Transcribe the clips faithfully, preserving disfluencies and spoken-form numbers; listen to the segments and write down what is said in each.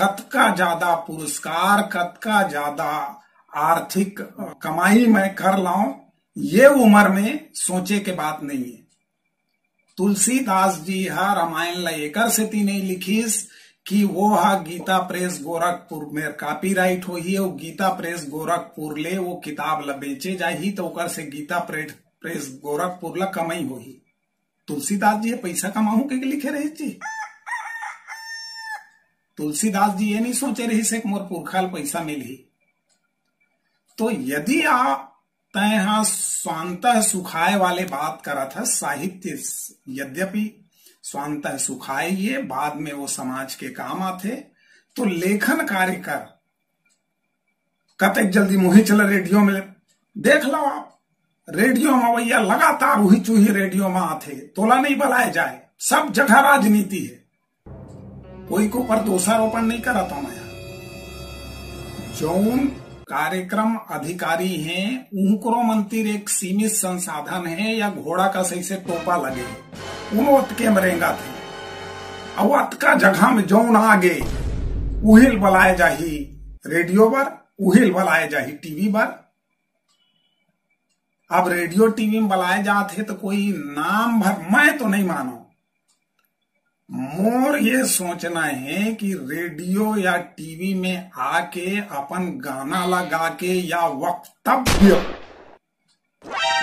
कतका ज्यादा पुरस्कार, कतका ज्यादा आर्थिक कमाई मैं कर लाऊं, ये उम्र में सोचे के बात नहीं है। तुलसीदास जी ह रामायण ल एकर सेती नहीं लिखिस कि वो ह गीता प्रेस गोरखपुर में कॉपीराइट होही अउ गीता प्रेस गोरखपुर ले वो किताब ल बेचे जाही, तो ओकर से गीता प्रेस, प्रेस गोरखपुर ल कमाई होही। तुलसीदास जी ह पैसा कमाहूं के लिखे रहे जी। तुलसीदास जी ये नहीं सोचे रहिस कि मोर पुरखा ल पैसा मिलही। तो यदि आप तय हा स्वांतः सुखाय वाले बात करत हस, साहित्य यद्यपि स्वांतः सुखाय ये बाद में वो समाज के काम आथे, तो लेखन कार्य कर। कतेक जल्दी मोही चला रेडियो में देख लो आप, रेडियो में भैया लगातार उही चूही रेडियो में आथे, तोला नहीं बलाए जाए, सब जगह राजनीति है। कोई के ऊपर दोषारोपण नहीं करत हूं मैं। जौन कार्यक्रम अधिकारी हैं, उनकरो मन तीर एक सीमित संसाधन है या घोड़ा का सही से टोपा लगे, उनो अतके में रेंगत हे। अउ अतका जगह में जौन आगे, उहिल बलाए जाही रेडियो बर, उहिल बलाए जाही टीवी बर। अब रेडियो टीवी में बलाए जात हे तो कोई नाम भर, मैं तो नहीं मानो। मोर ये सोचना है कि रेडियो या टीवी में आके अपन गाना ला गा के या वक्तव्य,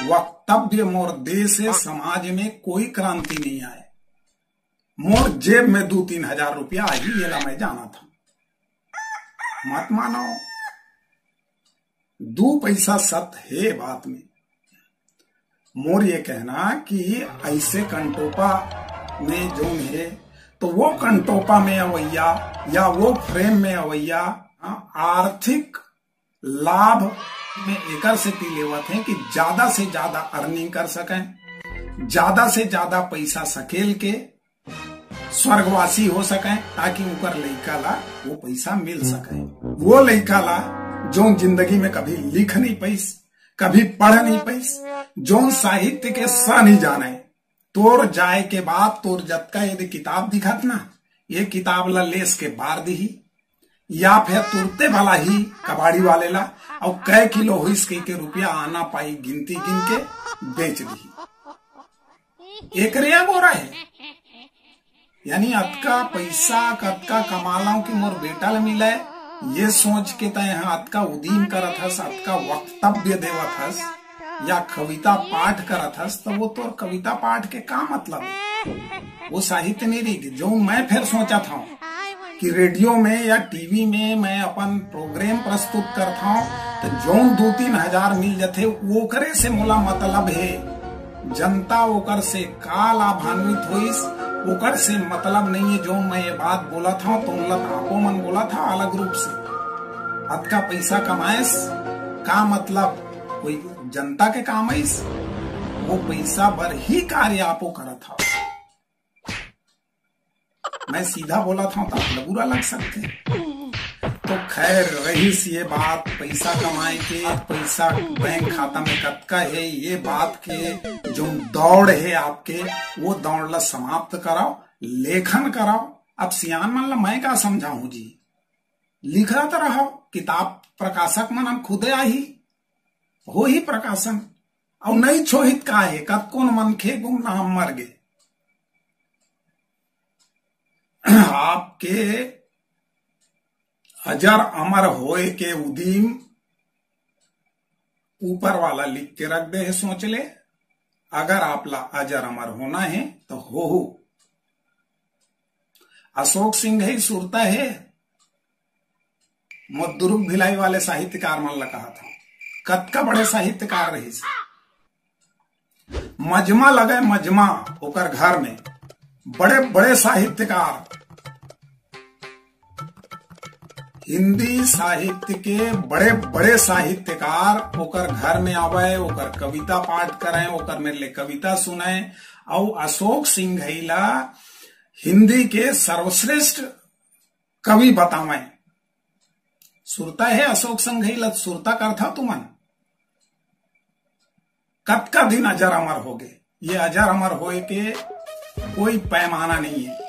वक्तव्य मोर देश हे, समाज में कोई क्रांति नहीं आए। मोर जेब में दू तीन हजार रुपया आही, येला मैं जानत हूं। मत मानो, दू पैसा सत हे बात में। मोर ये कहना कि ऐसे कंटोपा में जौन हे, तो वो कंटोपा में अवैया या वो फ्रेम में अवैया, हाँ, आर्थिक लाभ में एकर सेती लेवत हे कि ज्यादा से ज्यादा अर्निंग कर सकें, ज्यादा से ज्यादा पैसा सकेल के स्वर्गवासी हो सकें, ताकि उनकर लइका ला वो पैसा मिल सके। वो लइका ला जौन जिंदगी में कभी लिख नहीं पाइस, कभी पढ़ नहीं पाइस, जौन साहित्य के स नहीं जाने, तोर जाए के बाद तोर जतका यदि किताब दिखत ना, ये किताब ला लेस के बार दिही, या फिर तुरते बलाही कबाड़ी वाले ला, अउ कै किलो होइस कहि के रुपया आना पाई गिनती गिन के बेच दिही। एकरे अगोरा हे। यानी अतका पैसा कतका कमा लाऊं कि मोर बेटा ल मिले, ये सोच के तय हा अतका उदीम करत हस, अतका वक्तव्य देवत हस या कविता पाठ करत हस, तो वो तोर कविता पाठ के का मतलब हे? वो साहित्य नहीं रही। जौन मैं फिर सोचत हूं कि रेडियो में या टीवी में मैं अपन प्रोग्राम प्रस्तुत करत हूं, तो जौन दू तीन हजार मिल जथे, ओकरे से मोला मतलब हे। जनता ओकर से का लाभान्वित होइस, ओकर से मतलब नहीं है। जौन मैं ये बात बोलत हूं, तो उनला तो आपो मन बोलत हा अलग रूप से। अतका पैसा कमाएस, का मतलब? कोई जनता के काम आइस? वो पैसा बर ही कार्य आपो करत हा। मैं सीधा बोलत हूं, तो आप ला बुरा लग सकथे। तो खैर, रहिस ये बात पैसा कमाए के, पैसा बैंक खाता में कतका हे, ये बात के जो दौड़ हे आपके, वो दौड़ ला समाप्त कराओ, लेखन कराओ। अब सियान मन ला मैं का समझाऊं जी, लिखत रहो, किताब प्रकाशक मन अब खुदे आही, होही प्रकाशन। अउ नहीं छोहित का हे, कतकोन मनखे गुमनाम मर गे। आपके अजर अमर होए के उदीम ऊपर वाला लिख के रख दे हे, सोच ले। अगर आप ला अजर अमर होना हे तो होहू। अशोक सिंघई सुरता हे, मोर दुरुग भिलाई वाले साहित्यकार मन ला कहत हूं, कतका बड़े साहित्यकार रहिस। मजमा लगे मजमा ओकर घर में, बड़े बड़े साहित्यकार, हिंदी साहित्य के बड़े बड़े साहित्यकार ओकर घर में आवे, ओकर कविता पाठ करे, ओकर मेर ले कविता सुने। अउ अशोक सिंघई ला हिंदी के सर्वश्रेष्ठ कवि बतावे। सुरता हे अशोक सिंघई ला, सुरता करथा तुमन। कतका दिन अजर अमर हो गे। ये अजर अमर होए के कोई पैमाना नहीं है।